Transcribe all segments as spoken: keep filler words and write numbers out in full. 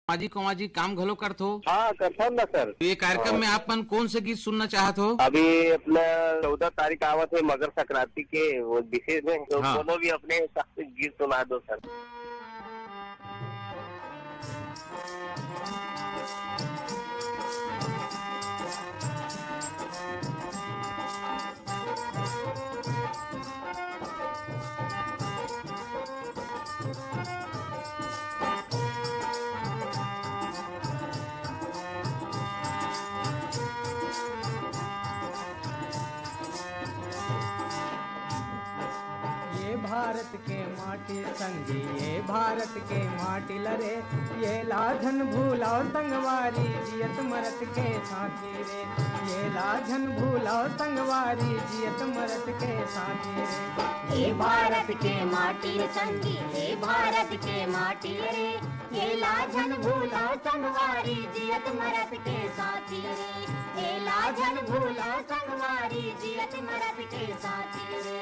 सामाजिक वामाजिक काम घलो करथो? हाँ, करथन ना सर। तो ये कार्यक्रम हाँ। में आप मन कौन से गीत सुनना चाहत हो? अभी अपना चौदह तारीख आवत है मकर संक्रांति के, वो विशेष में तो हाँ। कोनो भी अपने हिसाब से गीत सुना दो सर। ये भारत के माटी संगी, ये भारत के माटी लरे, ये ला झन भूलाओ संगवारी, जियत मरत के साथी रे। ये ला झन भूलाओ संगवारी, जियत मरत के साथी रे। ये भारत के माटी रे संगी, ये भारत के माटी रे, ये ला झन भूलाओ संगवारी, जियत मरत के साथी रे। ये ला झन भूलाओ संगवारी, जियत मरत के साथी रे।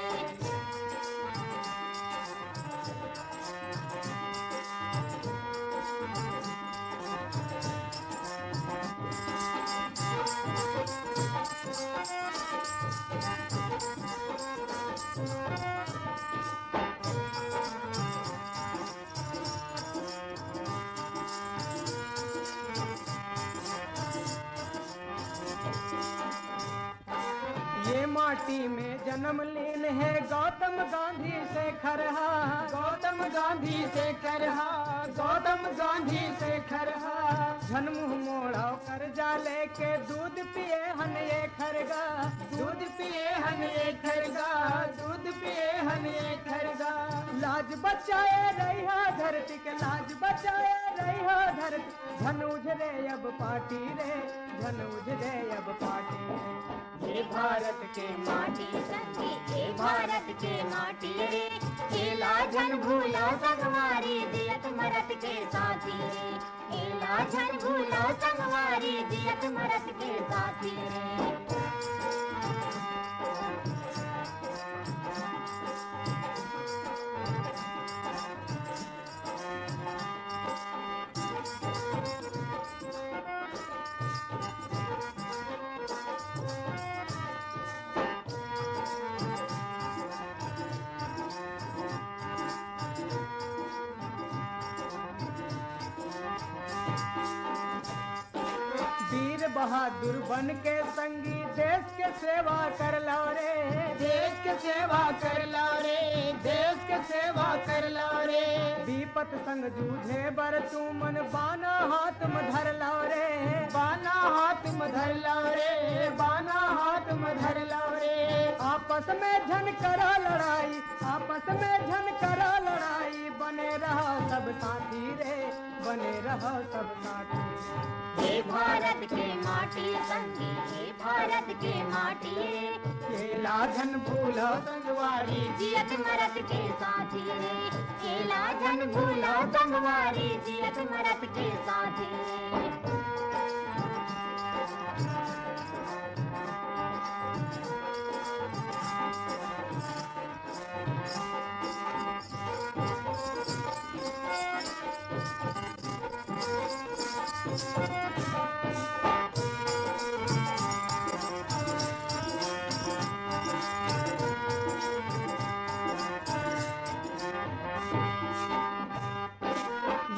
ये माटी में जन्म लीन है गौतम गांधी शेखर हा, गौतम गांधी शेखर हा, गौतम गांधी शेखर हा। झन मुंह मोड़ो कर्जा लेके दूध पिए हन ये खरगा, दूध पिए हन ये खरगा, दूध पिए हन ये खरगा। लाज बचाए रहिहा धरती के, लाज बचाए रहिहा धरती। झन उझरे अब पाटी रे, झन उझरे अब पाटी रे। ये भारत के माटी संगी, ये भारत के माटी रे। ये ला झन भूलो संगवारी, जियत मरत के साथी रे। ये ला झन भूलो संगवारी, जियत मरत के साथी रे। वीर बहादुर बन के संगी देश के सेवा कर लो रे, देश के सेवा कर लो रे, देश के सेवा कर लो रे। विपत संग जूझे बर तुमन बाना हाथ म धर लो रे, बाना हाथ म धर लो रे, बाना हाथ म धर लो रे। आपस में झन करो लड़ाई, आपस में झन करो लड़ाई, बने रहो सब साथी रे, बने रहो सब साथी। हे भारत के माटी संगी, हे भारत के माटी रे। ये ला झन भूलो संगवारी, जियत मरत के साथी रे। ये ला झन भूलो संगवारी, जियत मरत के साथी रे।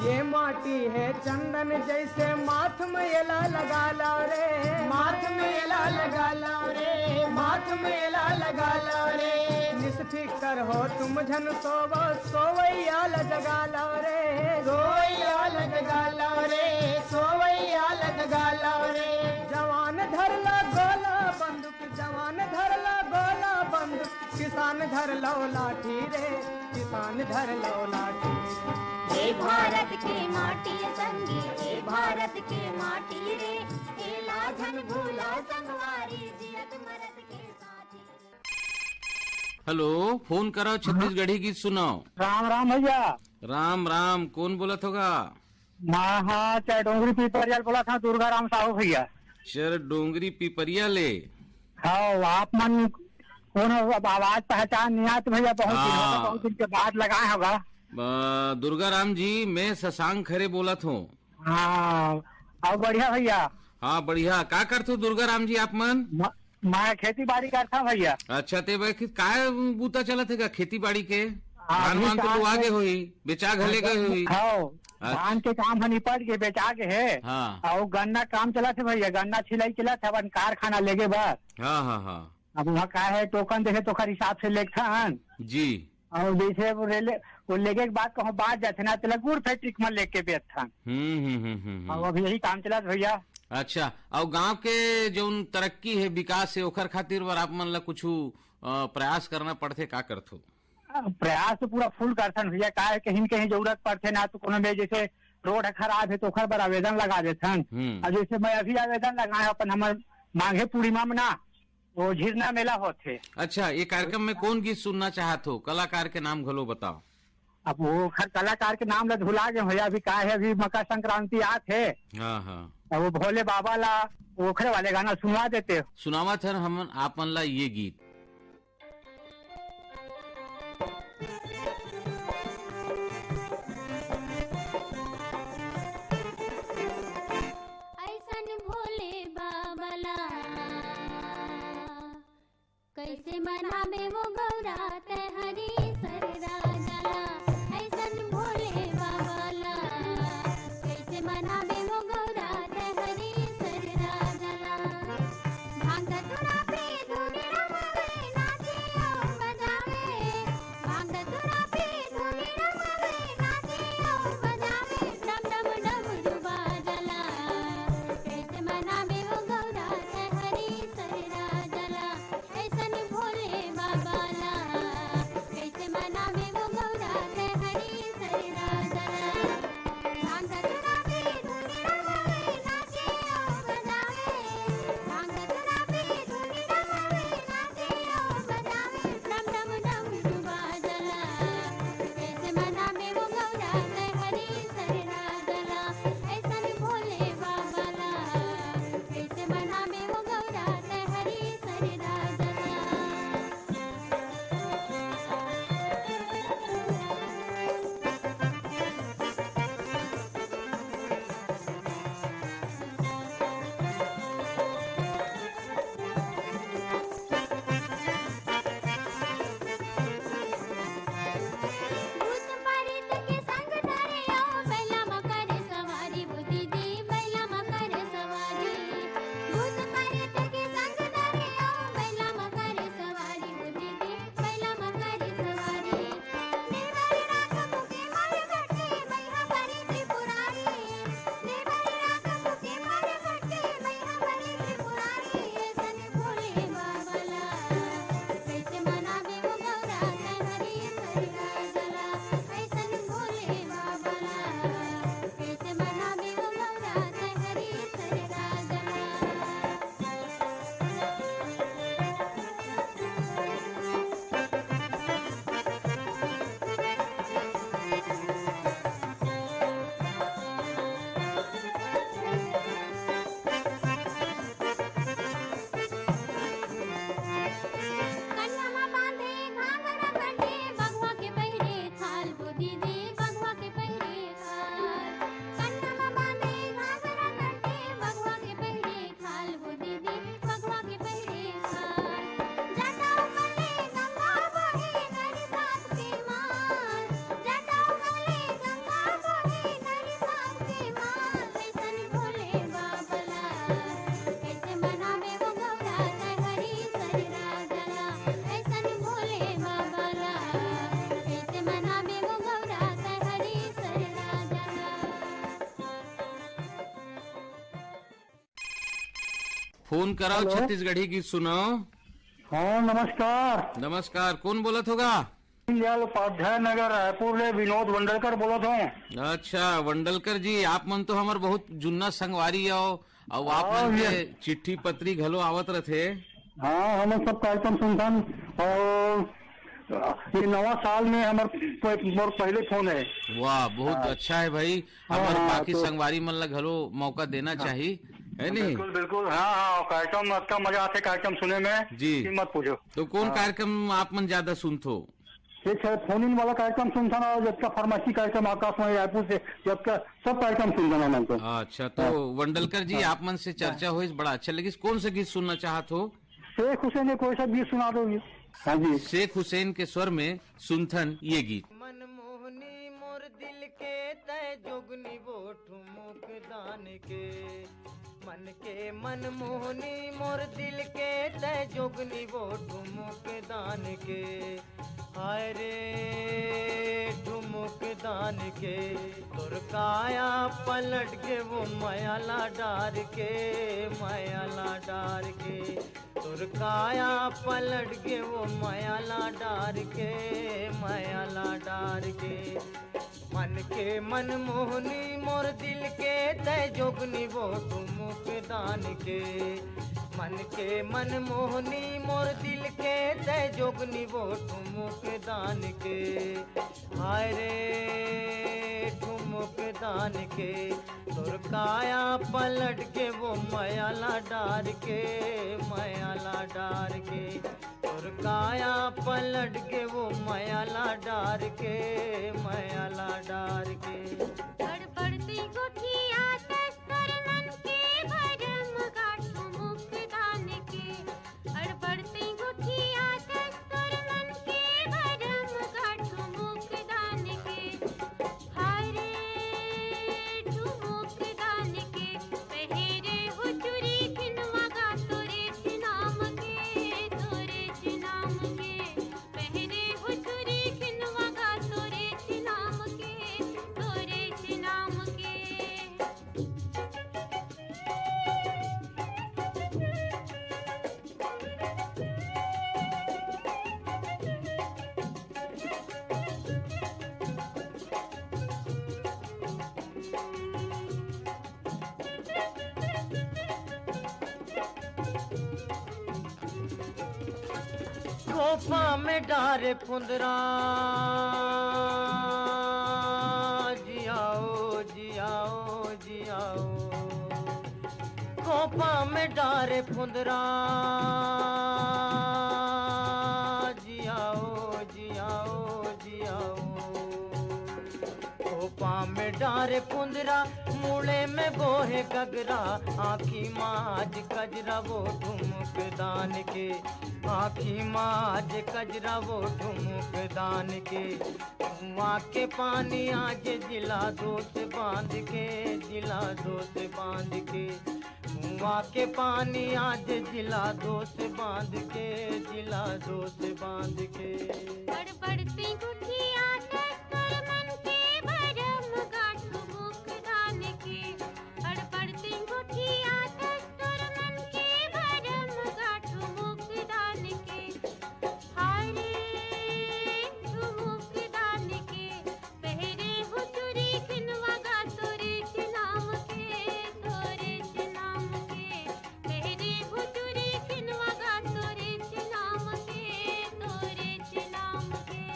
ये माटी हे चंदन जैसे, माथ में एला लगा लो रे, माथ में एला लगा लो रे, माथ में एला लगा लो रे। निष्फिकर हो तुम झन सोवो, सोवैया ल जगा लो रे, सोवैया ल जगा लो रे, सोवैया ल जगा लो रे। जवान धर लो गोला बंदूक, जवान धर लो गोला बंदूक, किसान धर लो लाठी रे, किसान धर लो लाठी। हे भारत के माटी संगी, हे भारत के माटी रे, एला झन भूलो संगवारी, जियत मरत के साथी। हेलो, फोन करो छत्तीसगढ़ी गीत सुनाओ। राम राम भैया। राम राम, कौन बोलत होगा? हाँ, हाँ, चार डोंगरी पीपरिया ले बोलत हँव, दुर्गा राम साहू भैया। चार डोंगरी पीपरिया ले। हाँ, आप मन कौन हो? अब आवाज पहचान नहीं आत भैया, बहुत दिन होगा, हाँ। बहुत दिन के बाद लगाए होगा। अ, दुर्गा राम जी, मैं शशांक खरे बोलत हँव। हाँ, अउ बढ़िया भैया। हाँ, बढ़िया। का करथो दुर्गा राम जी आप मन? म-, मैं खेती बाड़ी करथंव भैया। अच्छा, ते भाई, काय बूता चलत हे गा खेती बाड़ी के? हाँ, धान अभी वान तो काम लुआ में गे होही, बेचा घले गे होही। हाँ, अच्छा। धान के काम ह निपट के बेचा गे हे। हाँ। अउ गन्ना काम चलत हे भैया, गन्ना छिलाई चलत हे अपन कारखाना लेगे बर। हाँ, हाँ, हाँ। अब वहाँ का हे, टोकन देखे तो ओकर हिसाब से लेगथन। जी। अउ जैसे वो रेले, वो लेगे के बाद कहूँ बाहर जाथे ना, तेला गुड़ फैक्ट्री म लेके बेचथन। हम्म, हम्म, हम्म, हम्म, हम्म। अउ अब यही काम चलत भैया। अच्छा, अउ गांव के जौन तरक्की हे, विकास हे, ओखर खातिर बर आप मन ला कुछु, अ, प्रयास करना पड़थे, का करथो? अ, प्रयास तो पूरा फुल करथन भैया, का हे, कहीं न कहीं जरूरत पड़थे ना, तो कोनो में जैसे रोड ह खराब हे, तो ओखर बर आवेदन लगा देथन। हम्म। अउ जैसे मैं अभी आवेदन लगाए अपन, हमर माघे पूर्णिमा में ना, वो झिरना मेला होथे। अच्छा, ये कार्यक्रम में कौन गीत सुनना चाहत हो? कलाकार के नाम घलो बताओ। अब वो खर कलाकार के नाम ला भुला गए भैया, अभी का हे, अभी मकर संक्रांति आत हे। हाँ, हाँ। अब वो भोले बाबा ला ओखरे वाले गाना सुनवा देते हो। सुनावत हन हमन आप मन ला ये गीत। ऐसन भोले बाबा ला कैसे मनाबे वो गौरा तैं हरी सर राजा ला, ऐसन भोले बाबा ला। कैसे मनाबे वो गौरा तैं हरी सर राजा ला। भांग धतूरा पे धूनी रमावे, नाचे और बजावे। भांग धतूरा पे धूनी रमावे, नाचे और बजावे। डम डम डमरू बाजा ला। कैसे मनाबे वो गौरा तैं हरी सर राजा ला। ऐसन भोले बाबा ला, कैसे मनाबे वो गौरा तैं हरी सर राजा ला। भांग धतूरा पे धूनी रमावे, नाचे और बजावे। भांग धतूरा पे धूनी रमावे, नाचे और बजावे। डम डम डमरू बाजा ला, कैसे मनाबे वो गौरा तैं हरी सर राजा ला। ऐसन भोले बाबा ला, कैसे मनाबे वो गौरा तैं हरी सर राजा ला। भूत प्रेत के संग धरे ओ, बैला म करे सवारी, वो दीदी बैला म करे सवारी। भूत प्रेत के संग धरे ओ, बैला म करे सवारी, वो दीदी बैला म करे सवारी। निर्बल राखबो के मर कटे, बैहा बड़ी त्रिपुरारी। निर्बल राखबो के मर कटे, बैहा बड़ी त्रिपुरारी। ऐसन भोले बाबा ला, कैसे मनाबे वो गौरा तैं हरी सर राजा ला। ऐसन भोले बाबा ला, कैसे मनाबे वो गौरा तैं हरी सर राजा ला। कन्हा म बांधे घाघरा कंठी, बघवा के पहिरे खाल वो दीदी, बघवा के पहिरे खाल। कन्हा म बांधे घाघरा कंठी, बघवा के पहिरे खाल वो दीदी, बघवा के पहिरे खाल। जटाओ गले गंगा बहे, नदी सात के माल। जटाओ गले गंगा बहे, नदी सात के माल। ऐसन भोले बाबा ला, कैसे मनाबे वो गौरा तैं हरी सर राजा ला। ऐसन भोले बाबा ला, कैसे मनाबे वो गौरा तैं हरी सर राजा ला। फोन कराओ हेलो। छत्तीसगढ़ी गीत सुनाओ। हाँ, नमस्कार। नमस्कार, कौन बोलत हो गा? दीनदयाल उपाध्याय नगर, रायपुर ले विनोद वंडलकर बोलत हूँ। अच्छा वंडलकर जी, आप मन तो हमर बहुत जुन्ना संगवारी आओ, अउ आप हाँ, मन के ये चिट्ठी पत्री घलो आवत रथे। हाँ, हम सब कार्यक्रम सुनथन, अउ ये नवा साल में हमर प-, मोर पहले फोन है। वाह, बहुत हाँ। अच्छा है भाई। हाँ, हमर हाँ, बाकी तो संगवारी मन ला घलो मौका देना हाँ। चाही, है नहीं? बिल्कुल, बिल्कुल। हाँ, हाँ, कार्यक्रम अतका मजा आथे कार्यक्रम सुने में जी। कि मत पूछो। तो कौन हाँ। कार्यक्रम आप मन ज्यादा सुनथो? एक है फोन इन वाला कार्यक्रम सुनथन, अउ जतका फार्मेसी कार्यक्रम आकाशवाणी रायपुर से, जतका सब कार्यक्रम सुनथन हमन तो। अच्छा, तो हाँ। वंडलकर जी, हाँ। आप मन से चर्चा होइस, बड़ा अच्छा लगिस। कौन सा गीत सुनना चाहत हो? शेख हुसैन के कोई सा गीत सुना दो जी। हाँ जी। शेख हुसैन के स्वर में सुनथन ये गीत। मन मोहनी मोर दिल के तय जोगनी वो ठुमुक दान के, मन के मन मोहनी मोर दिल के तय जोगनी वो ठुमुक दान के। हाय रे ठुमुक दान के, तोर काया पलट के वो मयाला डार के, मयाला डार के। तोर काया पलट के वो मयाला डार के, मयाला डार के। मन के मन मोहनी मोर दिल के तय जोगनी वो ठुमुक दान के। मन के मन मोहनी मोर दिल के तय जोगनी वो ठुमुक दान के। हाय रे ठुमुक दान के, तोर काया पलट के वो मयाला डार के, मयाला डार के। तोर काया पलट के वो मयाला डार के, मयाला डार के। गड़बड़ती गोठिया तस्कर मन के भरम गाठो मुख दान के। गड़बड़ती गोठिया तस्कर मन के भरम गाठो मुख दान के। हाय रे ठुमुक दान के, पहरे हो चुरी खिनवा गा तोरे चिनाम के, तोरे चिनाम के। पहरे हो चुरी खिनवा गा तोरे चिनाम के, तोरे चिनाम के। खोपा में डारे फुंदरा, जियाओ, जियाओ, जियाओ। खोपा में डारे फुंदरा, जियाओ, जियाओ, जियाओ। खोपा में डारे फुंदरा, मुड़े में बोहे गगरा, आँखी मा आज कजरा वो ठुमुक दान के, आँखी मा आज कजरा वो ठुमुक दान के। कुआँ के पानी आज जिला दोस्त बांध के, जिला दोस्त बांध के। कुआँ के पानी आज जिला दोस्त बांध के, जिला दोस्त बांध के। गड़बड़ती गुठिया तस्कर मन के भरम गाठो मुख दान के। गड़बड़ती गुठिया तस्कर मन के भरम गाठो मुख दान के। हाय रे ठुमुक दान के, पहरे हो चुरी खिनवा गा तोरे चिनाम के, तोरे चिनाम के। पहरे हो चुरी खिनवा गा तोरे चिनाम के, तोरे चिनाम के।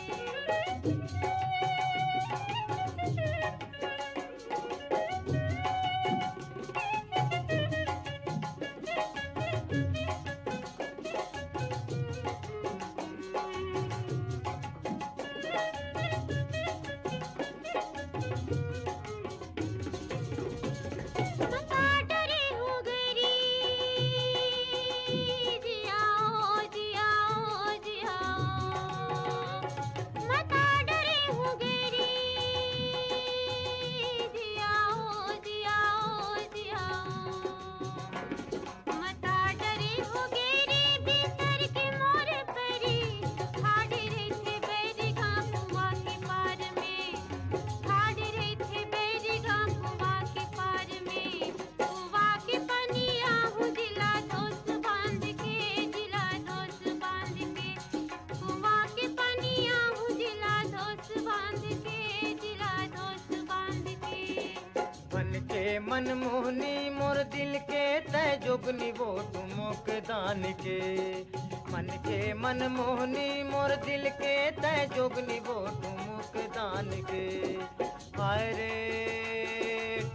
मन के मन मोहनी मोर दिल के तय जोगनी वो ठुमुक दान के। मन के मन मोहनी मोर दिल के तय जोगनी वो ठुमुक दान के। हाय रे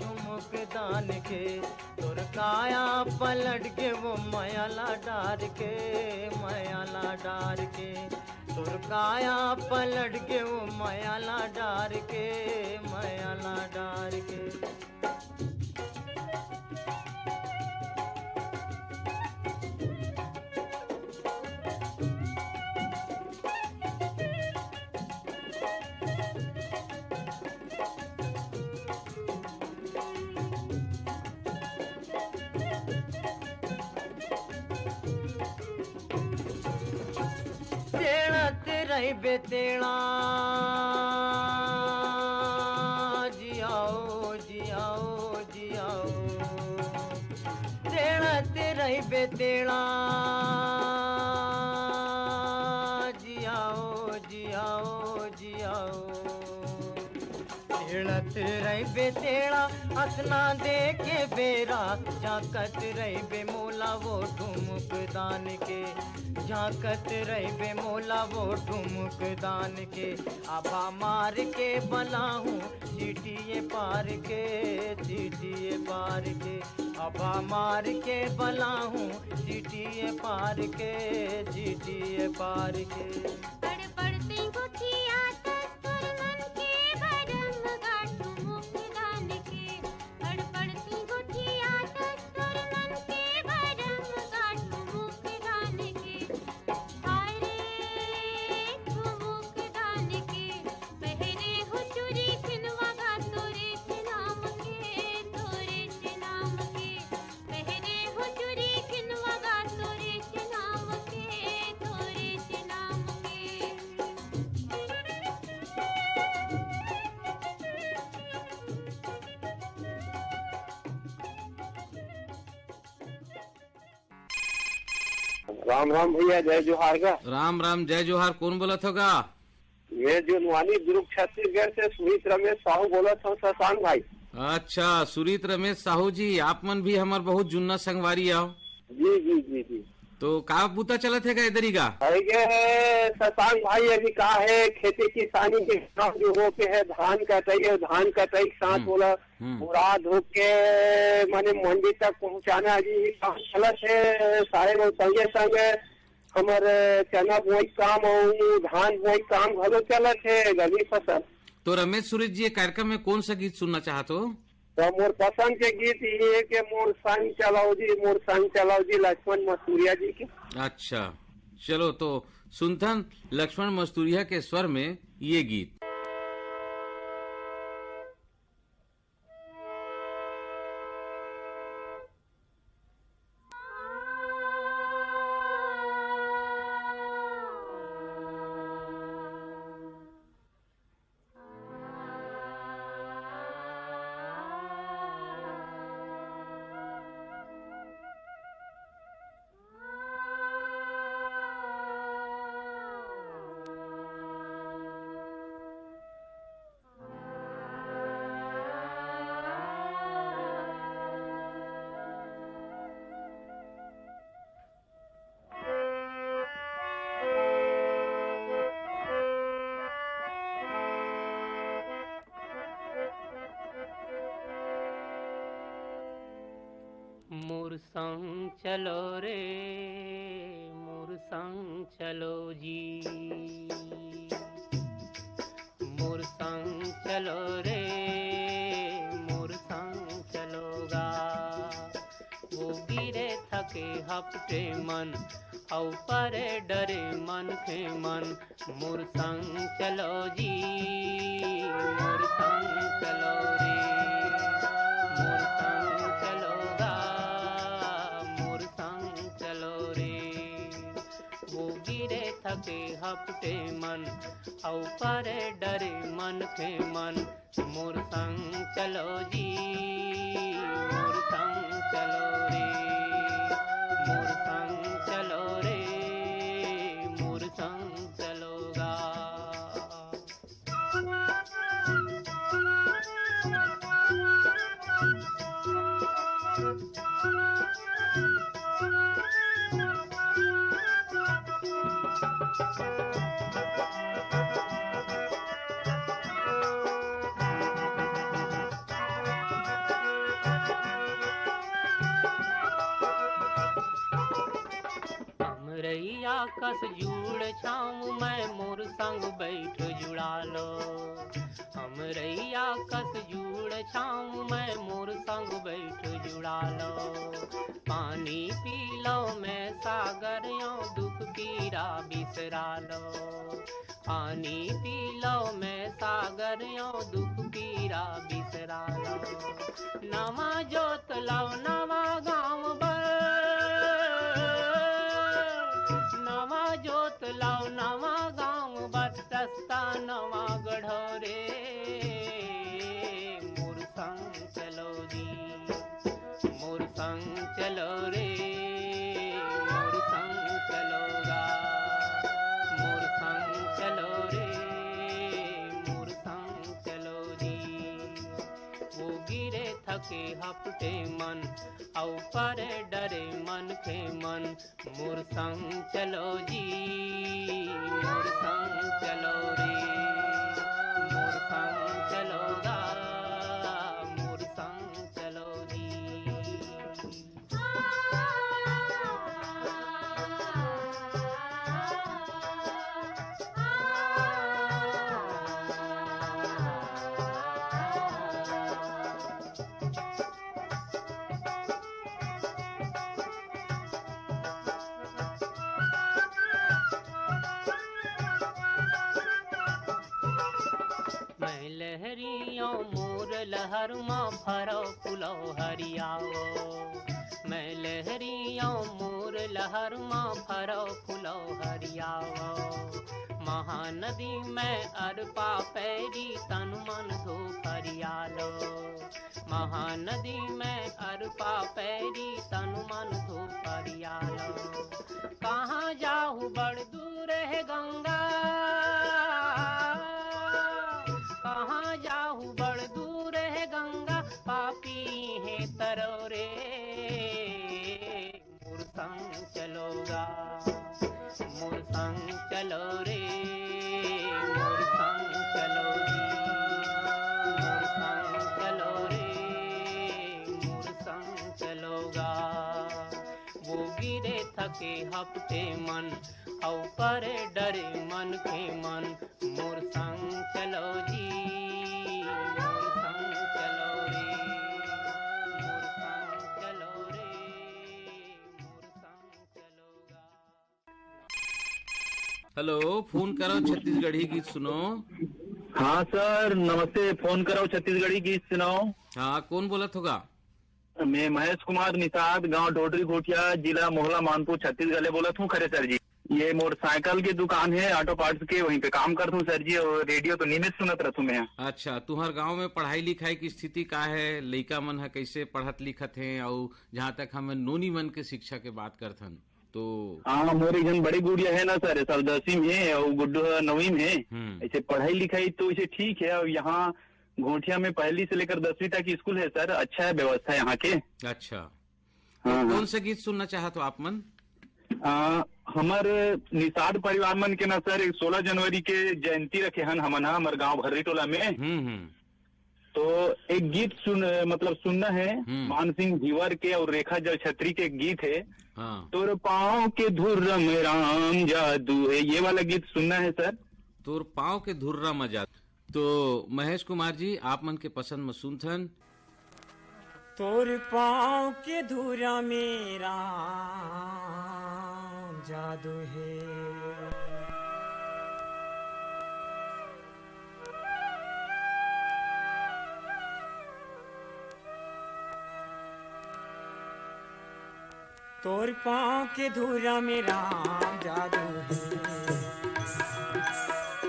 ठुमुक दान के, तोर काया पलट के वो मयाला डार के, मयाला डार के। काया पलट के वो मया ला डार के, मया ला डार के। तेड़त रहिबे तेड़ा, जियाओ, जियाओ, जियाओ। तेड़त रहिबे तेड़ा, जियाओ, जियाओ, जियाओ। तेड़त रहिबे तेड़ा, असना देखे बेरा, झांकत रहिबे मोला वो ठुमुक दान के, झांकत रहिबे मोला वो ठुमुक दान के। आभा मार के बलाहूँ सीटिए पार के, सीटिए पार के। आभा मार के बलाहूँ सीटिए पार के, सीटिए पार के। बड़ बड़ तीन गोठिया तोर मन के बरम गाठू मुख दान के। बड़ बड़ तीन गोठिया तोर मन के बरम गाठू मुख दान के। हाय रे, ठुमुक दान के, पहरे हो चूरी छिनवा गा तोरे से नाम के, तोरे से नाम के, पहरे हो चूरी छिनवा गा तोरे से नाम के, तोरे से नाम के। राम राम भैया, जय जोहार गा। राम राम, जय जोहार। कोन बोलत हो गा? मैं जुनवानी दुर्ग छत्तीसगढ़ से सुरीत रमेश साहू बोलत हूँ, शशांक भाई। अच्छा, सुरीत रमेश साहू जी, आप मन भी हमर बहुत जुन्ना संगवारी आओ। जी, जी, जी, जी। तो का बूता चलत हे गा एदरी गा? अरे गे, शशांक भाई, अभी का है, खेती किसानी के काम जो हो के है, धान कटाई है, धान कटाई के साथ हम्म। बोला हम्म। बोरा धो के माने मंडी तक पहुंचाना, अभी ये काम चलत हे। सारे लोग संगे संगे हमर चना बुआई काम अउ धान बुआई काम घलो चलत हे, रबी फसल। तो रमेश सुरेश जी, ये कार्यक्रम में कौन सा गीत सुनना चाहत हो? तो मोर पसंद के गीत ये हे कि मोर संग चलाओ जी, मोर संग चलाओ जी, लक्ष्मण मस्तूरिया जी के। अच्छा, चलो तो सुनथन लक्ष्मण मस्तूरिया के स्वर में ये गीत। मोर संग चलो रे, मोर संग चलो जी, मोर संग चलो रे, मोर संग चलो गा। वो गिरे थके हपटे मन, अउ परे डरे मनखे मन, मोर संग चलो जी, मोर संग चलो रे, मोर संग चलो गा, मोर संग चलो रे। वो गिरे थके हपटे मन, अउ परे डरे मनखे मन, मोर संग चलो जी, मोर संग चलो रे, मोर संग चलो रे, मोर संग चलो गा। अमरैया कस जुड़ छाँव मैं मोर संग बैठ जुड़ा लो। हमरैया कस जुड़ छाँव मैं मोर संग बैठ जुड़ा लो। पानी पी लो मैं सागर यो दुख पीरा बिसरा लो। पानी पी लो मैं सागर यो दुख पीरा बिसरा लो। नवा जोत लो नवा गाँव बर, नवा जोत लो नवा गाँव बर, रस्ता नवा गढ़ो रे। मोर संग चलो जी, मोर संग चलो रे, मोर संग चलो गा, मोर संग चलो रे, मोर संग चलो जी। वो गिरे थके हपटे मन, अउ परे डरे मनखे मन, मोर संग चलो जी, मोर संग चलो रे, मोर संग चलो गा, मोर संग चलो जी। मैं लहरियों मोर लहर मा फरो फुलो हरियाओ। मैं लहरियों मोर लहर मा फरो फुलो हरियाओ। महानदी में अरपा पैरी तन मन धो फरियालो। महानदी में अरपा पैरी तन मन धो फरियालो। कहाँ जाहू बड़ दूर है गंगा, कहाँ जाहू बड़ दूर है गंगा, पापी है तरो रे। मोर संग चलो गा, मोर संग चलो रे, मोर संग चलो जी, मोर संग चलो रे, मोर संग चलो गा। वो गिरे थके हपटे मन, अउ परे डरे मनखे मन, मोर संग चलो जी, मोर संग चलो रे, मोर संग चलो रे, मोर संग चलो गा। हेलो, फोन करो छत्तीसगढ़ी गीत सुनो। हाँ सर, नमस्ते। फोन करो छत्तीसगढ़ी गीत सुनाओ। हाँ, कौन बोलत होगा? मैं महेश कुमार निषाद, गांव ढोडरी घोटिया, जिला मोहला मानपुर, छत्तीसगढ़ ले बोलत हूँ खरे सर जी। ये मोर साइकिल के दुकान है, ऑटो पार्ट्स के, वहीं पे काम करत हूँ सर जी, और रेडियो तो नियमित सुनत रहत हूँ मैं। अच्छा, तुम्हार गांव में पढ़ाई लिखाई की स्थिति का है? लइका मन ह कैसे पढ़त लिखत हैं? अउ जहाँ तक हम नोनी मन के शिक्षा के बात करथन तो हाँ, मोर एक झन बड़ी गुड़िया है ना सर, ए साल दसवीं में है और गुड्डू ह नवीं में है। हम्म। ऐसे पढ़ाई लिखाई तो इसे ठीक है। और यहाँ घोटिया में पहली से लेकर दसवीं तक स्कूल है सर, अच्छा है व्यवस्था यहाँ के। अच्छा। हाँ, तो हाँ। कौन सा गीत सुनना चाहत हो आप मन? आ, हमर निषाद परिवार मन के ना सर, एक सोलह जनवरी के जयंती रखे हन हमन हा, हमर गांव भर्री टोला में। हम्म, हम्म। तो एक गीत सुन, मतलब सुनना है, हम्म। मान सिंह धीवर के और रेखा जल छत्री के गीत है। हाँ। तोर पाँव के धुर्रा में राम जादू है, ये वाला गीत सुनना है सर। तोर पाँव के धुर्रा में जादू। तो महेश कुमार जी, आप मन के पसंद में सुनथन। तोर पाँव के धुर्रा में राम जादू है। तोर पाँव के धुर्रा में राम जादू है।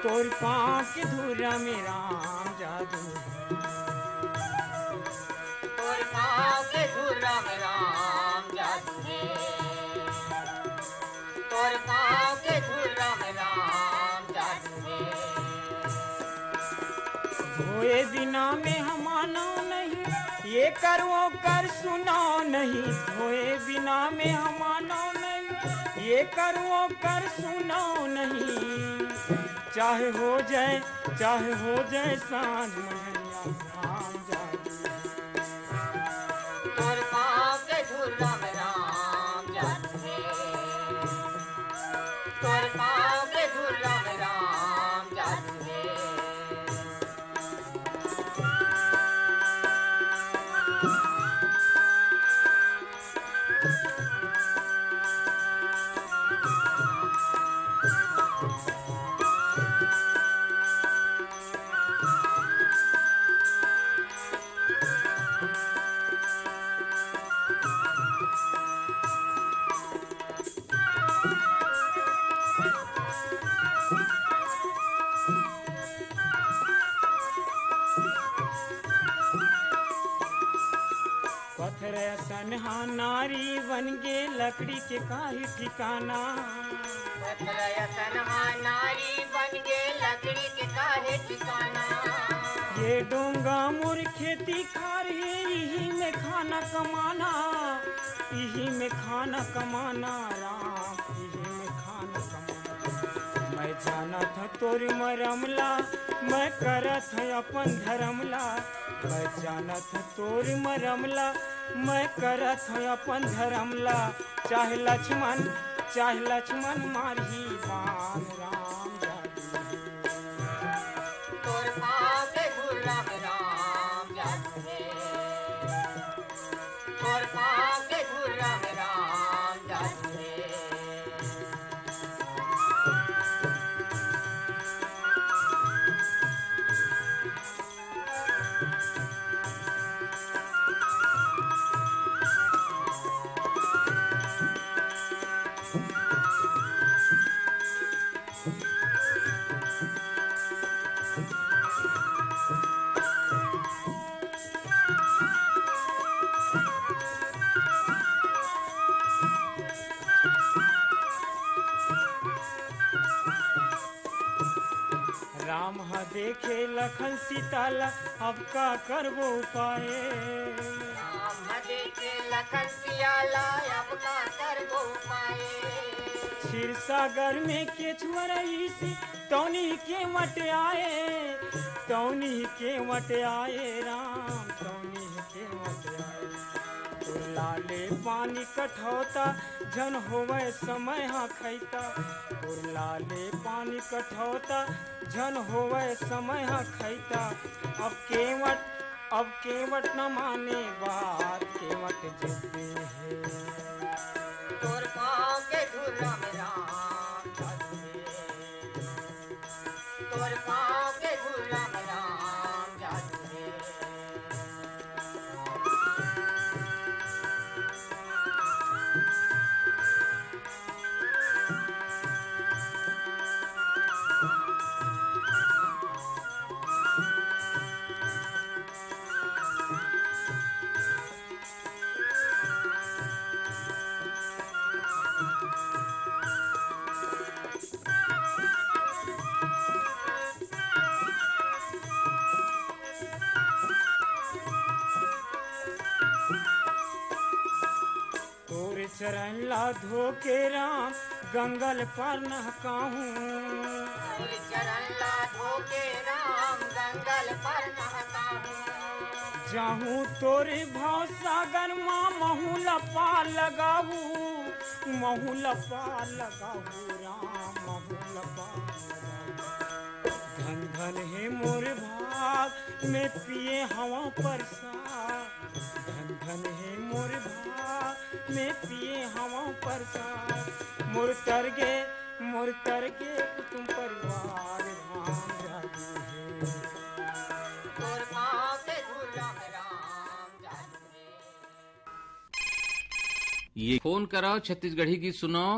तोर पाँव के धुर्रा में राम जादू है। तोर पाँव के धुर्रा में राम जादू है। तोर पाँव के धुर्रा में राम जादू है। धोए बिना में हम मानो नहीं, ये कर वो कर सुनो नहीं। धोए बिना में हम मानो नहीं, ये कर वो कर सुनो नहीं। चाहे हो जाए, चाहे हो जाए सांझ मंझनिया, राम जादू। तोर पाँव के धुर्रा में राम जादू है। पथरा सनहा नारी बन गे, लकड़ी के काहे ठिकाना। पथरा सनहा नारी बन गे, लकड़ी के काहे ठिकाना। ये डोंगा मोर खेती खार हे, इही में खाना कमाना, इही में खाना कमाना राम, इही में खाना कमाना। मैं जानत हँव तोर मरम ला, मैं करत हँव अपन धरम ला। मैं जानत हँव तोर मरम ला, मैं करत हँव अपन धरम ला। चाहे लक्ष्मण, चाहे लक्ष्मण मारही बाण राम जादू हे। तोर पाँव के धूर राम राम जादू हे। तोर पाँव के धूर राम राम जादू हे। राम ह देखे लखन सीता ला, अब का करबो उपाय। राम ह देखे लखन सिया ला, अब का करबो उपाय। क्षीर सागर में केचुआ रहिस, तौनी केवट आय, तौनी केवट आय राम, तौनी केवट आय। तोर लाले पानी कठौता, झन होवय समय ह खैता। तोर लाले पानी कठौता, झन होवय समय ह खैता। अब केवट, अब केवट न माने बात, केवट जिद्दी हे। तोर पाँव के धूर राम राम जादू हे। तोर पाँव के धूर राम राम जादू हे। तोर चरण ला धोके राम, गंगा ल पार नहकाहूँ। तोर चरण ला धोके राम, गंगा ल पार नहकाहूँ। जाहूँ तोरे भाव सागर मा, महूँ ल पार लगाहूँ, महूँ ल पार लगाहूँ राम, महूँ ल पार लगाहूँ। धन धन हे मोर भाग, मैं पिए हवँव परसाद। धन धन हे मोर भाग, मैं पिए हवँव परसाद। मोर तरगे, मोर तरगे कुटुम परिवार राम जादू हे। तोर पाँव के धूर राम राम जादू हे। ये फोन कराओ, छत्तीसगढ़ी गीत सुनाओ।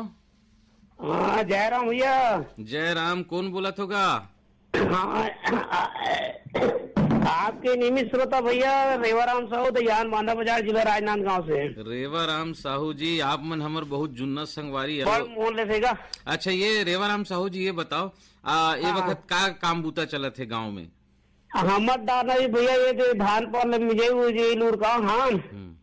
हाँ, जय राम भैया। जय राम, कौन बोलत हो गा? हाँ, आपके नियमित श्रोता भैया रेवाराम साहू, दयान बांधा बाजार, जिला राजनांदगांव से। रेवाराम साहू जी, आप मन हमर बहुत जुन्ना संगवारी है। बड़ मोहन ले सेगा। अच्छा, ये रेवाराम साहू जी, ये बताओ, आ, ये हाँ। वक्त का काम बूता चलत है गांव में? हमर दादा जी भैया, ये जो धान पान मिजे हुए जे लूर का, हाँ। हम्म।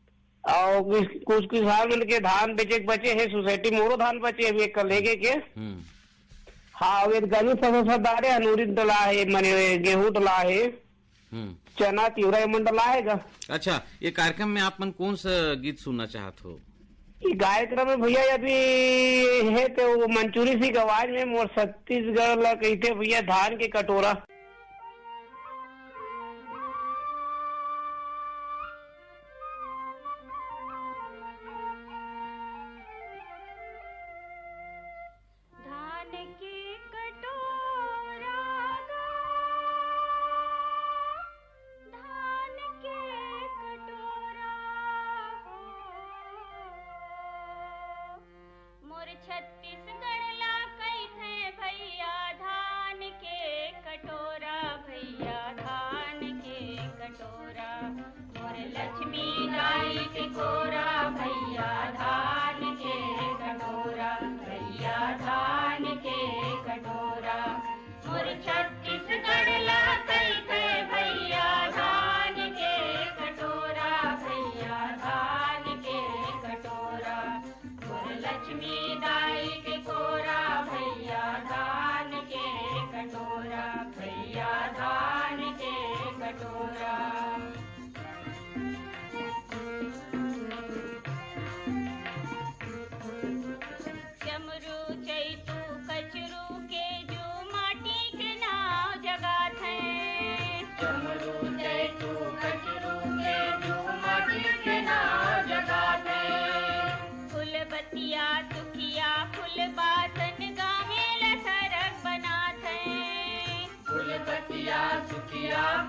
अउ कुछ, कुछ किसान मन के धान बेचे के बचे हे, सोसाइटी मोरो धान बचे हे, एक कर लेगे के। हम्म। हाँ, अउ एक गनी फसल सब डारे, अनूरी डला हे, माने गेहूं डला हे, हम्म। चना, तिवरा, ये मन डला हे गा। अच्छा, ये कार्यक्रम में आप मन कौन सा गीत सुनना चाहत हो? ये कार्यक्रम में भैया अभी हे तो वो मंचूरी सिंह के आवाज में मोर छत्तीसगढ़ ला कहिथे भैया धान के कटोरा। धान के कटोरा गा, धान के कटोरा हो, मोर छत्तीसगढ़ ला कहिथे भैया धान के कटोरा।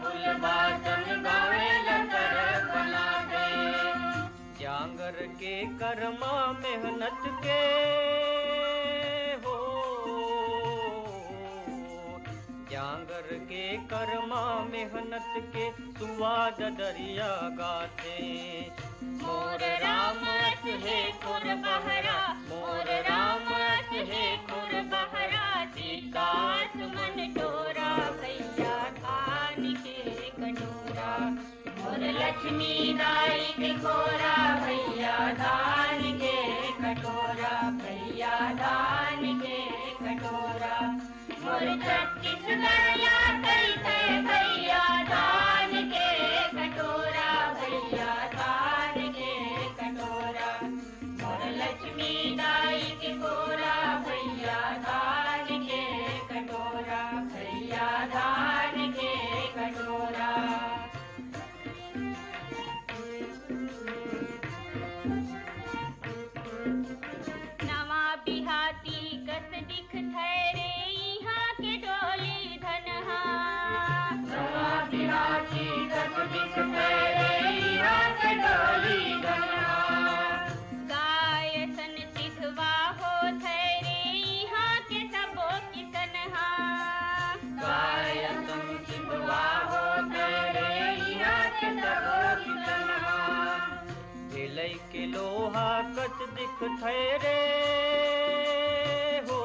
फुलबासन गावे ल सरग बना दे। जांगर के करमा मेहनत के हो, जांगर के करमा मेहनत के सुवाद दरिया गाथे। मोर राम अस हे खुर बहरा, मोर राम अस हे खुर बहरा, सीता अस मन टोरा भैया धान के कटोरा। मोर लक्ष्मी दाई के कोरा भैया धान के कटोरा, भैया धान के कटोरा। मोर छत्तीसगढ़ ला कहिथे भैया धान के कटोरा, भैया धान के कटोरा। मोर लक्ष्मी दाई के कोरा भैया धान के कटोरा, भैया धान के कटोरा। नवा बिहाती कस दिखथे रे इहाँ के डोली धनहा। नवा बिहाती कस दिखथे रे इहाँ के डोली धनहा। गाय असन सिधवा होथे रे इहाँ के सबो किसनहा। गाय असन सिधवा होथे रे इहाँ के सबो किसनहा। भेलई के लोहा कस दिखथे रे हो,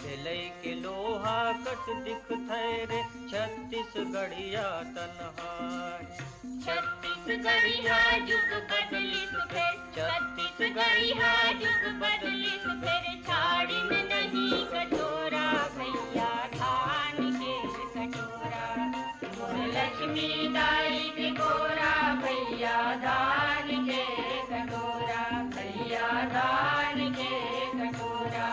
भेलई के लोहा कस दिखथे रे छत्तीसगढ़िया तनहा। छत्तीसगढ़िया जुग बदलिस फेर, छत्तीसगढ़िया जुग बदलिस फेर, छाड़िन नहीं कटोरा भैया धान के कटोरा। मोर लक्ष्मी दाई के कोरा भैया धान के कटोरा, भैया धान के कटोरा।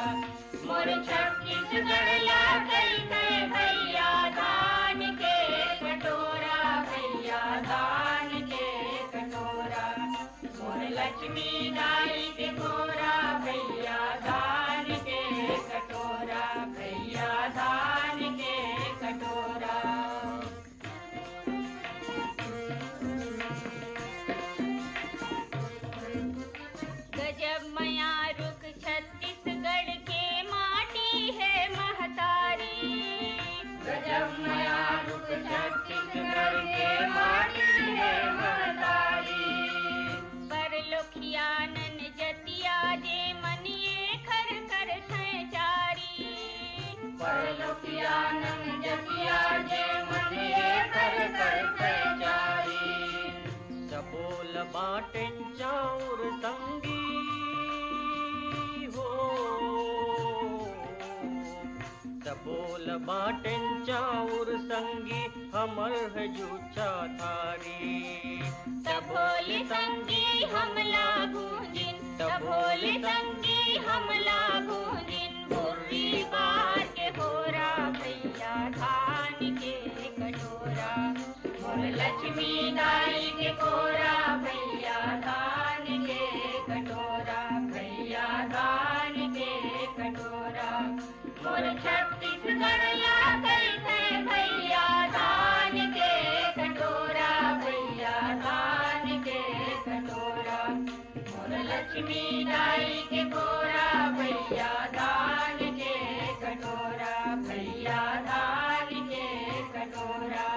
मोर छत्तीसगढ़ ला कहिथे भैया धान के कटोरा, भैया धान के कटोरा। मोर लक्ष्मी दाई के कोरा भैया धान के कटोरा, भैया धान के कटोरा। गजब मया रुख छत्तीसगढ़ के माटी हे महतारी। गजब मया रुख छत्तीसगढ़ के माटी हे महतारी। परलोखिया नन जतिया जे मन एखर करथें चारी। परलोखिया नन जतिया जे मन एखर करथें चारी। सबो ल बांटेन चाउर संगी हो, सबो ल बांटेन चाउर संगी, हमर हे जुच्छा थारी। तभो ले संगी हमला गूंजिन, तभो ले संगी हमला गूंजिन, मुर्री बार के होरा भैया धान के कटोरा। मोर लक्ष्मी दाई के कोरा भैया धान के कटोरा, भैया धान के कटोरा। मोर छत्तीसगढ़ ला कहिथे भैया धान के कटोरा, भैया धान के कटोरा। मोर लक्ष्मी दाई के कोरा भैया धान के कटोरा, भैया धान के कटोरा।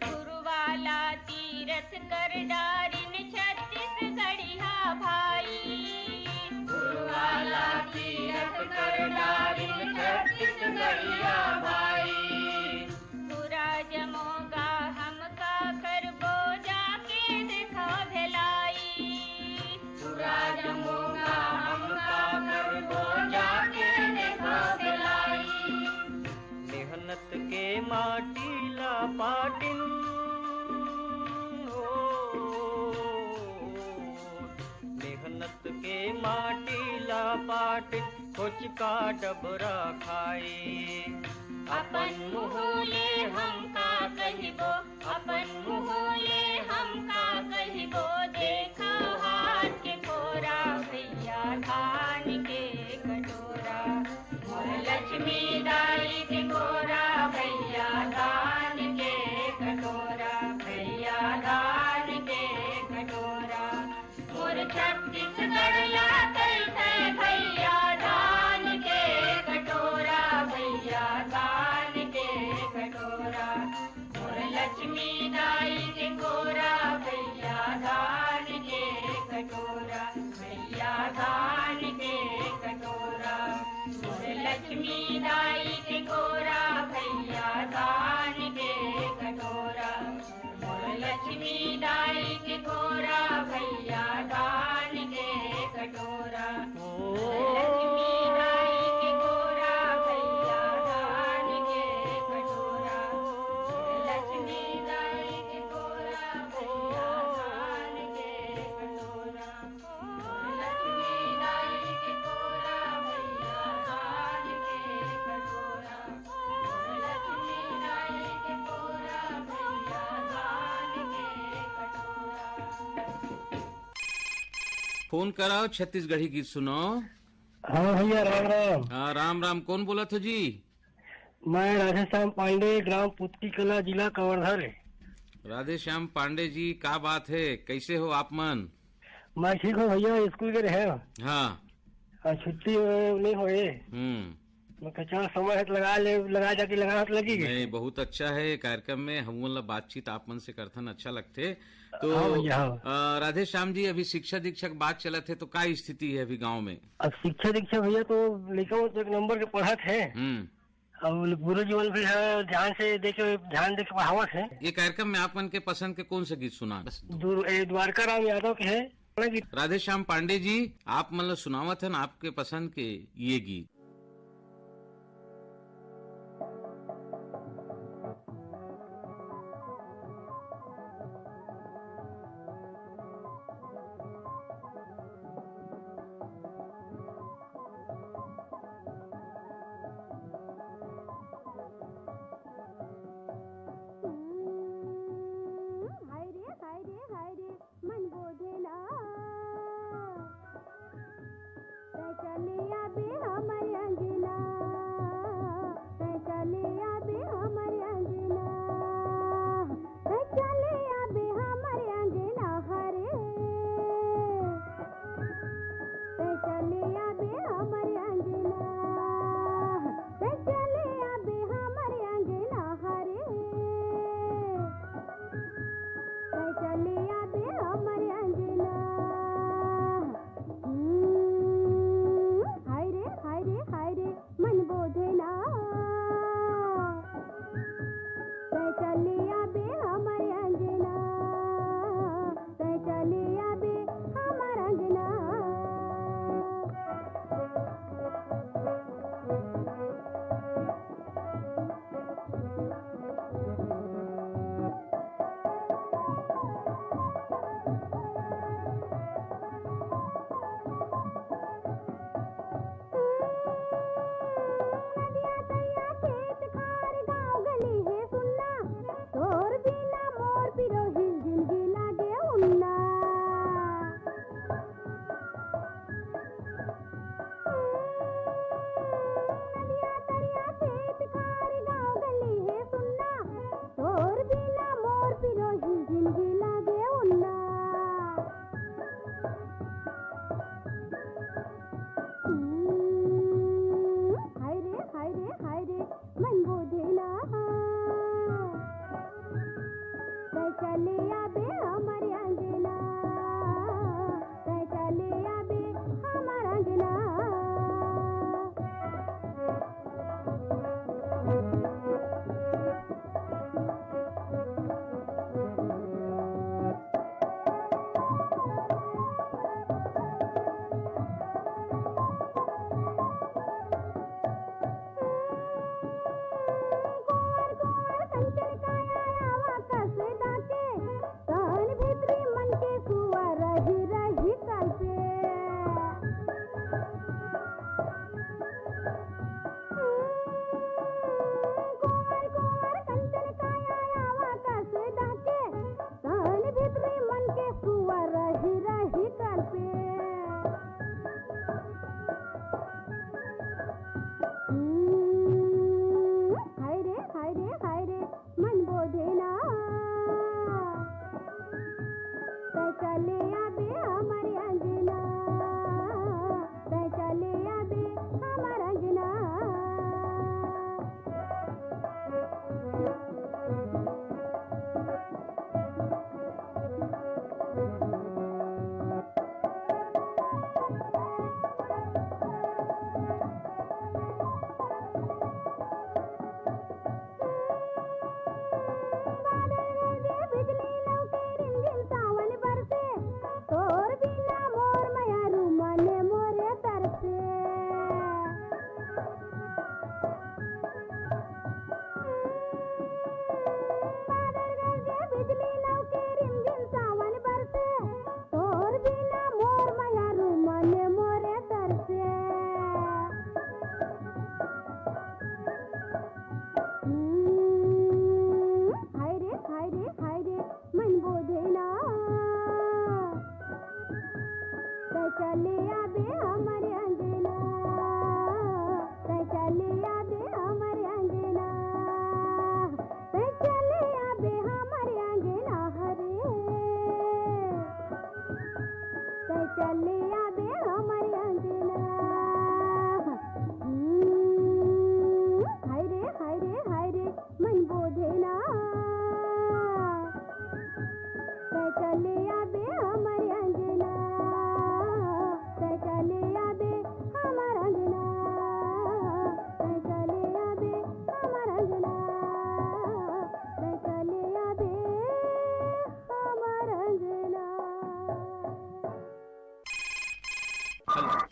गुरुवाला तीरथ कर डारिन छत्तीसगढ़िया भाई। गुरुवाला तीरथ कर डारिन छत्तीसगढ़िया भाई। पूरा जमोगा हम का करबो जाके देखो भेलाई। पूरा जमोगा हम का करबो जाके देखो भेलाई। मेहनत के माटी ला पाटिन हो, मेहनत के माटी ला पाटिन, कोचका डबरा खाई। अपन मुँह ले हम का कहिबो, अपन मुँह ले हम का कहिबो, देखो हाथ के फोरा लक्ष्मी दाई के कोरा भैया धान के कटोरा, भैया धान के कटोरा। मोर छत्तीसगढ़ ला कहिथे भैया धान के कटोरा, भैया धान के कटोरा। मोर लक्ष्मी दाई के कोरा भैया धान के कटोरा, भैया धान के कटोरा। मोर लक्ष्मी दाई के कोरा भैया धान के कटोरा। मोर लक्ष्मी दाई के कोरा भैया धान के कटोरा। मोर लक्ष्मी दाई के कोरा भैया धान के कटोरा। मोर लक्ष्मी दाई के कोरा भैया धान के कटोरा। मोर लक्ष्मी दाई के कोरा भैया धान के कटोरा। मोर लक्ष्मी दाई के कोरा भैया धान के कटोरा। फोन कराओ, छत्तीसगढ़ी गीत सुनाओ। हाँ भैया, राम राम। हाँ, राम राम। कौन बोलत हो जी? मैं राधेश्याम पांडे, ग्राम पुतकी कला, जिला कवर्धा रे। राधेश्याम पांडे जी, का बात है, कैसे हो आप मन? मैं ठीक हूँ भैया, स्कूल के रहे। हाँ। और छुट्टी नहीं होए। हम्म। मैं कहा, चल, समय है तो लगा ले, लगा जाके लगा हाथ लगी। नहीं, बहुत अच्छा है कार्यक्रम में, हम लोग बातचीत आप मन से करथन, अच्छा लगथे। तो, हाँ भैया, हाँ। अ, राधेश्याम जी, अभी शिक्षा दीक्षा के बात चलत है, तो का स्थिति है अभी गांव में? अब शिक्षा दीक्षा भैया, तो लइका मन तो एक नंबर के पढ़त है। हम्म। अब गुरु जी मन भी है, ध्यान से देखे, ध्यान देके पढ़ावत है। ये कार्यक्रम में आप मन के पसंद के कौन सा गीत सुना? बस दो। दूर-, ए, द्वारका राम यादव के है। राधेश्याम पांडे जी, आप मन ल सुनावत हन आपके पसंद के ये गीत। हाय रे, हाय रे, हाय रे, मन बोधे ना। तै चले आबे हमर अंगना, तै चले आबे हमर अंगना, तै चले आबे हमर अंगना हरे। तै चले आबे हमर अंगना, तै चले आबे हमर अंगना हरे। तै चले आबे हमर अंगना। हम्म, हाय रे, हाय रे, हाय रे, मन बोधे ना। तै चले आबे हमर अंगना, तै चले आबे हमर अंगना। नदिया तरिया खेत खार गाँव गली हे सुन्ना, तोर बिना मोर पिरोही जिनगी लागे उन्ना। नदिया तरिया खेत खार गाँव गली हे सुन्ना, तोर बिना मोर पिरोही जिनगी लागे उन्ना। हम्म, हाय रे, हाय रे, हाय रे, मन बोधे ना। तै चले आबे हमर अंगना, तै चले आबे हमर अंगना।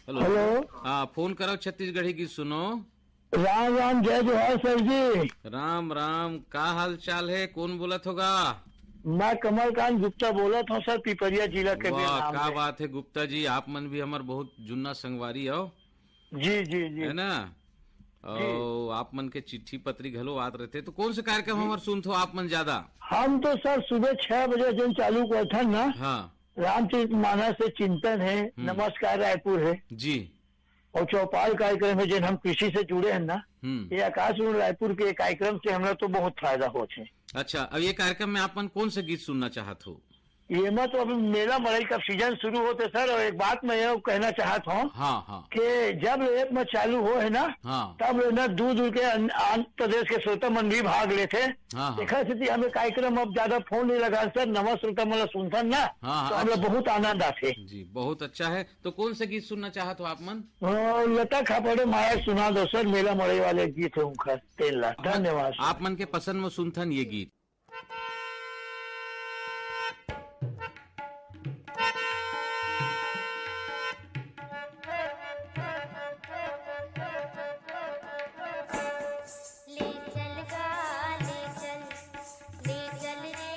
हेलो। हेलो। हाँ, फोन करो, छत्तीसगढ़ी गीत सुनो। राम राम, जय जोहार सर जी। राम राम, का हाल चाल है? कौन बोलत होगा? मैं कमलकांत गुप्ता बोलत हूँ सर, पिपरिया जिला के वाह, बेलनाम का से। बात है गुप्ता जी, आप मन भी हमर बहुत जुन्ना संगवारी हो, जी जी जी। है ना? जी। और आप मन के चिट्ठी पत्री घलो आत रहते, तो कौन से कार्यक्रम जी। हमर सुनत हो आप मन ज्यादा? हम तो सर सुबह छह बजे जब चालू करथन ना, हाँ। रामचरित मानस से चिंतन है, हम्म। नमस्कार रायपुर है, जी। और चौपाल कार्यक्रम है, जिन हम कृषि से जुड़े हैं ना, हम्म। ये आकाशवाणी रायपुर के कार्यक्रम से हमरा तो बहुत फायदा होत है। अच्छा, अब ये कार्यक्रम में आप मन कौन सा गीत सुनना चाहत हो? ये मत, अब मेला मड़ई का सीजन शुरू होते सर, और एक बात मैं ये कहना चाहत हूँ हाँ, हाँ। कि जब एप में चालू हो है ना, हाँ। तब ना दूर दूर के अन-, आंध्र प्रदेश के श्रोता मन भी भाग लेते। हाँ, हाँ। देखा स्थिति हमें कार्यक्रम अब ज्यादा फोन नहीं लगा सर, नवा श्रोता मन ला सुनथन ना, हाँ, हाँ, तो हमें अच्छा। बहुत आनंद आते। जी, बहुत अच्छा है। तो कौन सा गीत सुनना चाहत हो आप मन? अ, लता खापड़े माया सुना दो सर, मेला मड़ई वाले गीत है उनका, तेन ला। धन्यवाद सर। आप मन के पसंद में सुनथन ये गीत। ले चल गा, ले चल, ले चल रे,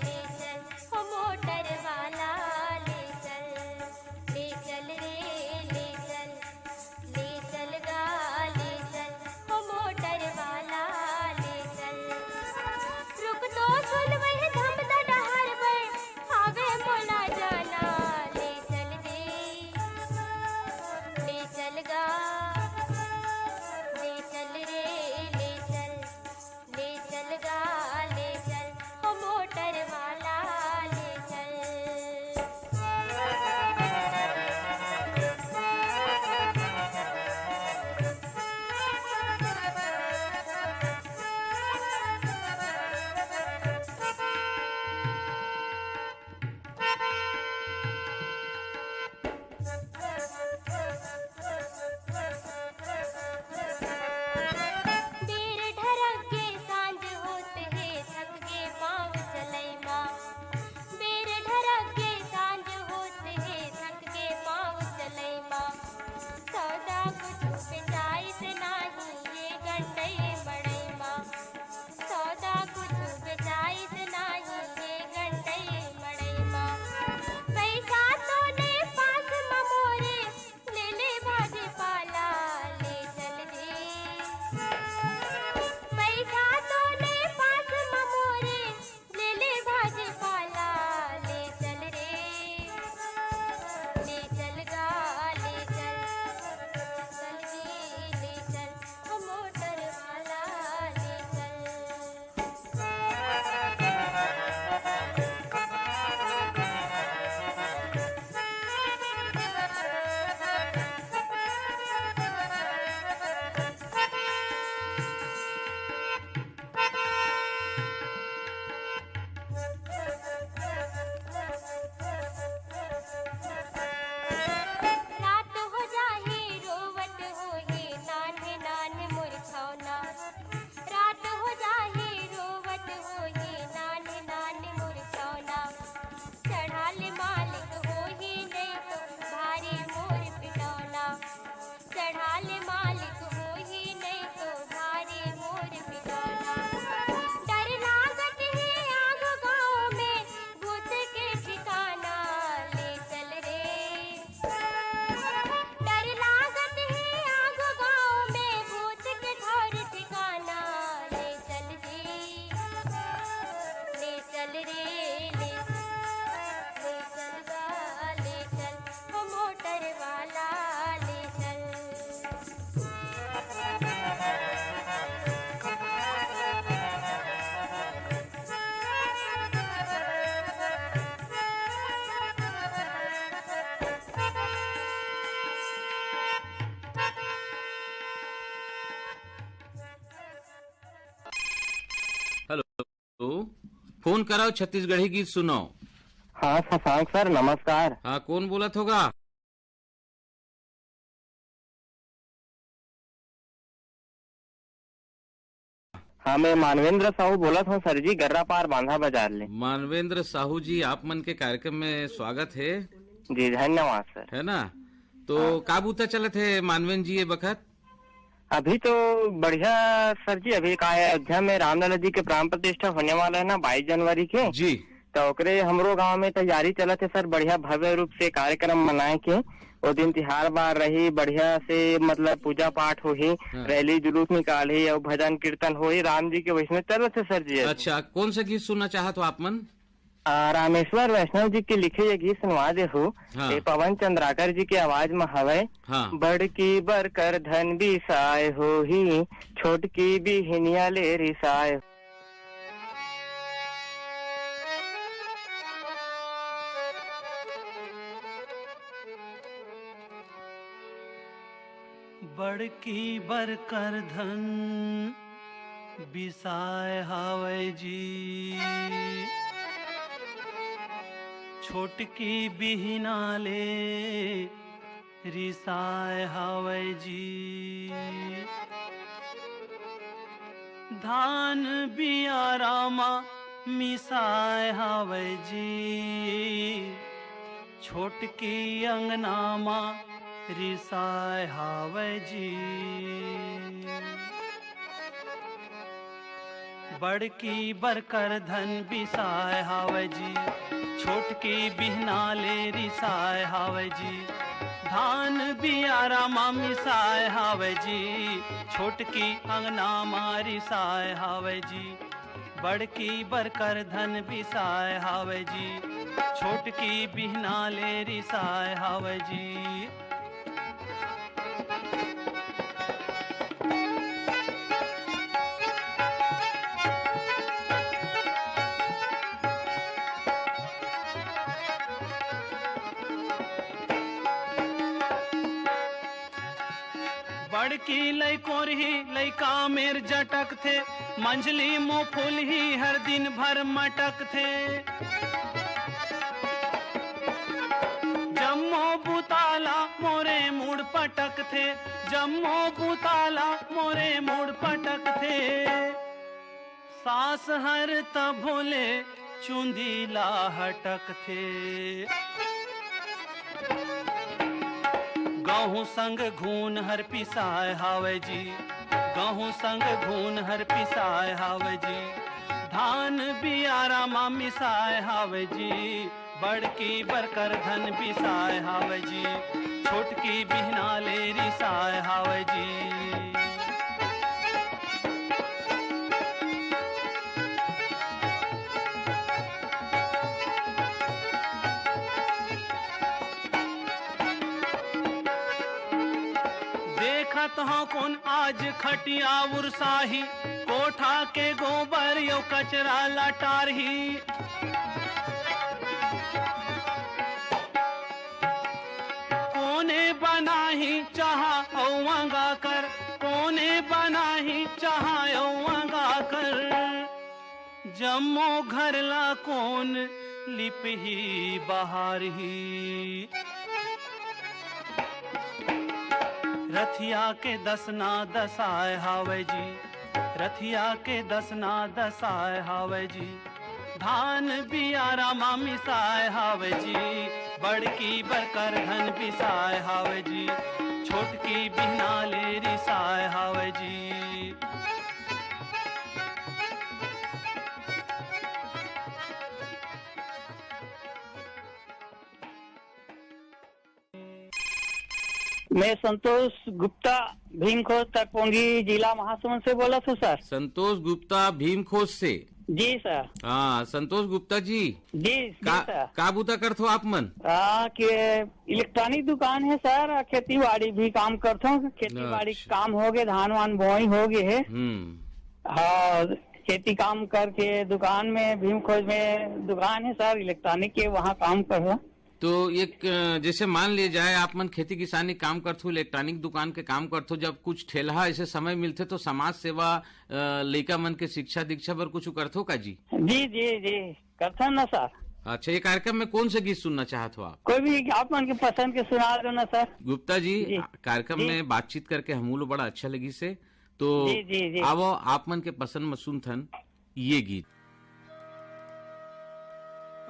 ले चल, हो मोटर वाला, ले चल, ले चल रे, ले चल, ले चल गा, ले चल, हो मोटर वाला, ले चल। रुक तो सुन वह धमदा डहर बर, आवे मोला जाना, ले चल रे, ले चल गा, ले चल रे, ले चल, ले चल गा, ले चल, हो मोटर वाला, ले चल। बेर ढरक के सांझ होत हे, थक गे पाँव चलई मा। बेर ढरक के सांझ होत हे, थक गे पाँव चलई मा। सौदा कुछु बेचाइस नाही, ये गंडई मड़ई मा। सौदा कुछु बेचाइस नाही, ये गंडई मड़ई मा। पैसा तो ने पास म मोरे, ले ले भाजी पाला, ले चल जी। पैसा तो ने पास म मोरे, ले ले भाजी पाला, ले चल रे। ले चल गा, ले चल, चल जी, ले चल, ओ मोटर वाला, ले चल। रात हो जाही, रोवत होही, नान्हे नान्हे मोर छौना। रात हो जाही, रोवत होही, नान्हे नान्हे मोर छौना। चढ़ाल मालिक होही, नहीं तो भारी मोर पिटौना। चढ़ाल मालिक होही, नहीं तो भारी मोर पिटौना। डर लागत हे आगो गाँव में, भूत के ठिकाना, ले चल रे। डर लागत हे आगो गाँव में, भूत के ठौर ठिकाना, ले चल जी, ले चल रे, ले, ले चल गा, ले चल, ओ मोटर वाला, ले चल। हेलो, फोन कराओ, छत्तीसगढ़ी गीत सुनाओ। हाँ शशांक सर, नमस्कार। हाँ, कौन बोलत होगा? हाँ, मैं मानवेंद्र साहू बोलत हूँ सर जी, गर्रापार बांधा बाजार ले। मानवेंद्र साहू जी, आप मन के कार्यक्रम में स्वागत है। जी, धन्यवाद सर। है ना? तो हाँ। का बूता चलत हे मानवेंद्र जी ये बखत? अभी तो बढ़िया सर जी, अभी का है, अयोध्या में रामलला जी के प्राण प्रतिष्ठा होने वाला है ना, बाईस जनवरी के। जी। तो ओकरे हमरो गांव में तैयारी चलत है सर, बढ़िया भव्य रूप से कार्यक्रम मनाए के। वो दिन तिहार बार रही, बढ़िया से मतलब पूजा पाठ होही, हाँ। रैली जुलूस निकालही और भजन कीर्तन होही। राम जी के वैष्णव चलत है सर जी। अच्छा, कौन सा गीत सुनना चाहत हो आप मन? आ, रामेश्वर वैष्णव जी के लिखे ये गीत सुनवा दे हो। हाँ। ये पवन चंद्राकर जी के आवाज में हवय। हाँ। बड़की बर कर धन बिसाय होही, छोटकी बिहनिया ले रिसाय। बड़की बर कर धन बिसाय हावय जी, छोटकी बिहना ले रिसाय हावय जी। धान बियारा म मिसाय हावय जी, छोटकी अंगना म रिसाय हावय जी। बड़की बर कर धन बिसाय हावय जी, छोटकी बिहना ले रिसाय हावय जी। धान बियारा म मिसाय हावय जी, छोटकी अंगना म रिसाय हावय जी। बड़की बर कर धन बिसाय हावय जी, छोटकी बिहना ले रिसाय हावय जी। बड़की लइकोरही लइका मेर जटकथे, मंझली मुफुलही हर दिन भर मटकथे। जम्मो बुताला मोरे मुड़ पटकथे, जम्मो बुताला मोरे मुड़ पटकथे। सास हर तभो ले चुंदी ला हटकथे। गहूं संग घून हर पिसाय हावय जी, गहूं संग घून हर पिसाय हावय जी। धान बियारा म मिसाय हावय जी, बड़की बर कर धन बिसाय हावय जी, छोटकी बिहना ले रिसाय हावय जी। देखत हंव कोन आज खटिया उरसाही, कोठा के गोबर यो कचरा ला टारही। कोने बनाही चहा अउ अंगाकर, कोने बनाही चहा अउ अंगाकर। जम्मो घर ला कोन लिपही बहारही। रथिया के दसना दसाय हावय जी, रथिया के दसना दसाय हावय जी। धान बियारा म मिसाय हावय जी, बड़की बर कर धन बिसाय हावय जी, छोटकी बिहना ले रिसाय हावय जी। मैं संतोष गुप्ता, भीमखोज तटपोंगी, जिला महासमुंद से बोलत हूँ सर। संतोष गुप्ता, भीमखोज से। जी सर। हाँ, संतोष गुप्ता जी। जी, जी का, सर। का बूता करथो आप मन? आ, के इलेक्ट्रॉनिक दुकान है सर, खेती बाड़ी भी काम करथो, खेती बाड़ी अच्छा। काम हो गए, धान वान बोई हो गए है। हम्म। हाँ, खेती काम करके दुकान में, भीमखोज में दुकान है सर इलेक्ट्रॉनिक के, वहाँ काम करो। तो एक, अ, जैसे मान लिया जाए, आप मन खेती किसानी काम करथो, इलेक्ट्रॉनिक दुकान के काम करथो, जब कुछ ठेलहा ऐसे समय मिलथे तो समाज सेवा, अ, लइका मन के शिक्षा दीक्षा बर कुछ करथो का जी? जी, जी, जी, करथन ना सर। अच्छा, ये कार्यक्रम में कौन से गीत सुनना चाहत हो आप? कोई भी आप मन के पसंद के सुना दो ना सर। गुप्ता जी, जी। आ, कार्यक्रम जी। में बातचीत करके हमू लो बड़ा अच्छा लगिस हे। तो जी, जी, जी। आवो, आप मन के पसंद में सुनथन ये गीत।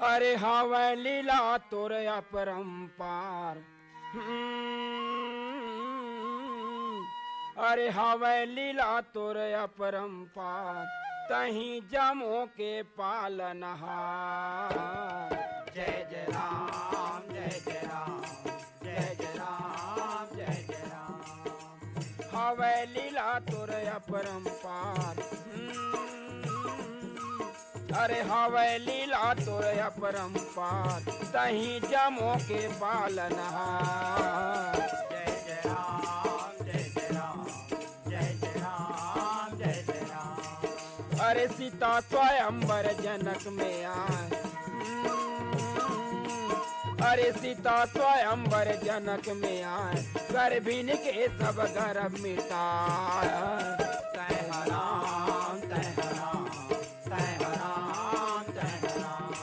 अरे हावय लीला तोर अपरंपार, अरे हवय लीला तोर अपरंपार, तहीं जमो के पालनहार। जय जय राम, जय जय राम, जय जय राम, जय जय राम। हवय लीला तोर अपरंपार। हम्म। अरे हवय लीला तोर अपरंपार, तहीं जमो के पालनहार। जय जय राम, जय जय राम, जय जय राम, जय जय राम। अरे सीता स्वयंवर जनक में आय। हम्म। अरे सीता स्वयंवर जनक में आय, गर्भिन के सब गर्भ मिटाय। तय हराम, तय हराम, तय हराम, तय हराम।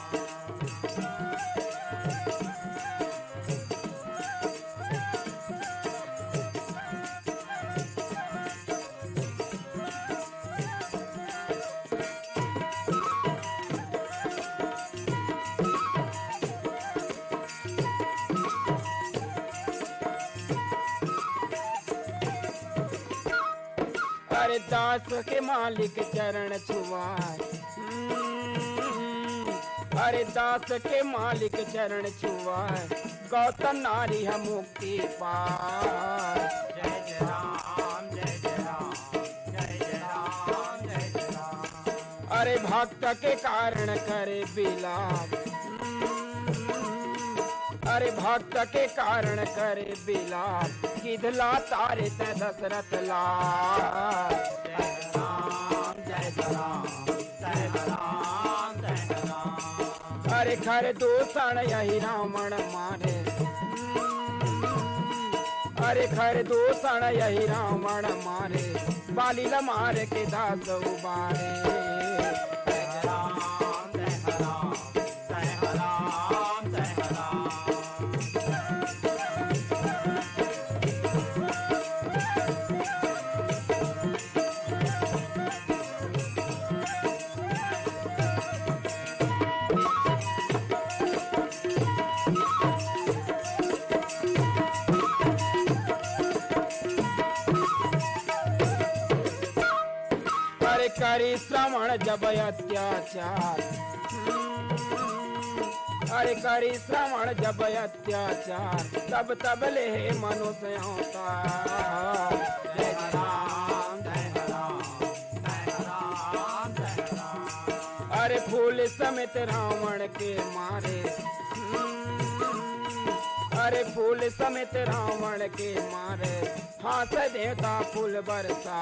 अरे दास के मालिक चरण छुआय। हम्म, अरे दास के मालिक चरण छुआय, गौतम नारी ह मुक्ति पाय। जय जय राम, जय जय राम, जय जय राम, जय जय राम। अरे भक्त के कारण करे बिलाप। हम्म, अरे भक्त के कारण करे बिलाप, गिधला तारे तैं दशरथ लाल। जय राम, जय राम, जय राम, जय राम। अरे खर दूषण यही रावण मारे। अरे खर दूषण यही रावण मारे, बाली ल मार के दास उबारे। जय राम, जय राम, जय राम, जय राम। अरे करी श्रवण जब अत्याचार। अरे करी श्रवण जब अत्याचार, तब तब ले हे मनुष्य अवतार। जय राम, जय राम, जय राम, जय राम। अरे फूल समेत रावण के मारे। अरे फूल समेत रावण के मारे, हाथ देवता फूल बरसा।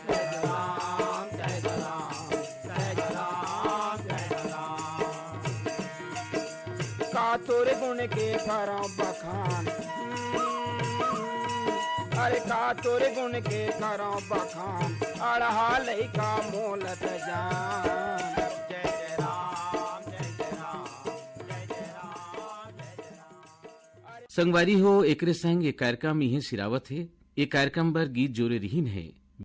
जय राम, जय राम, जय राम, जय राम। का तोर गुण के करौं बखान। अरे का तोर गुण के करौं बखान, अड़हा लइका मोलत जान। जय जय राम, जय जय राम, जय जय राम, जय जय राम। संगवारी हो, एकरे संग ये कार्यक्रम इहें सिरावत हे। ये कार्यक्रम बर गीत जोरे रिहिन हे